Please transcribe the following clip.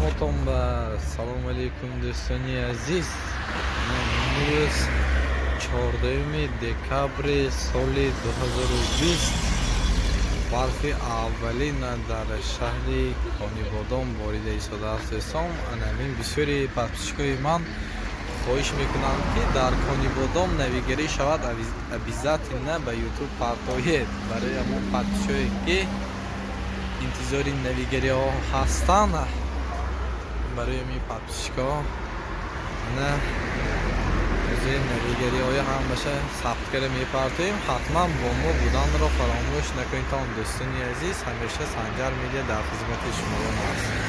Ҳамотон ба салому алейкум, дӯстони азиз. Имрӯз 14 декабри соли 2020 барфи аввалина дар шаҳри Конибодом борида истодааст, дӯстон. Анамин бисёри подписчикои ман хоҳиш мекунанд, ки дар Конибодом навигарӣ шавад, обязательно ба Ютуб партоед. Барои ҳамон подписчикое, ки интизори навигариҳо ҳастанд, барои ҳамин подписчикҳо ана ози навигариҳои ҳамаша сабт карда мепартоем. Ҳатман бо мо буданро фаромӯш накунед, дӯстони азиз. Ҳамеша Санҷар Медиа дар хизмати шумоён аст.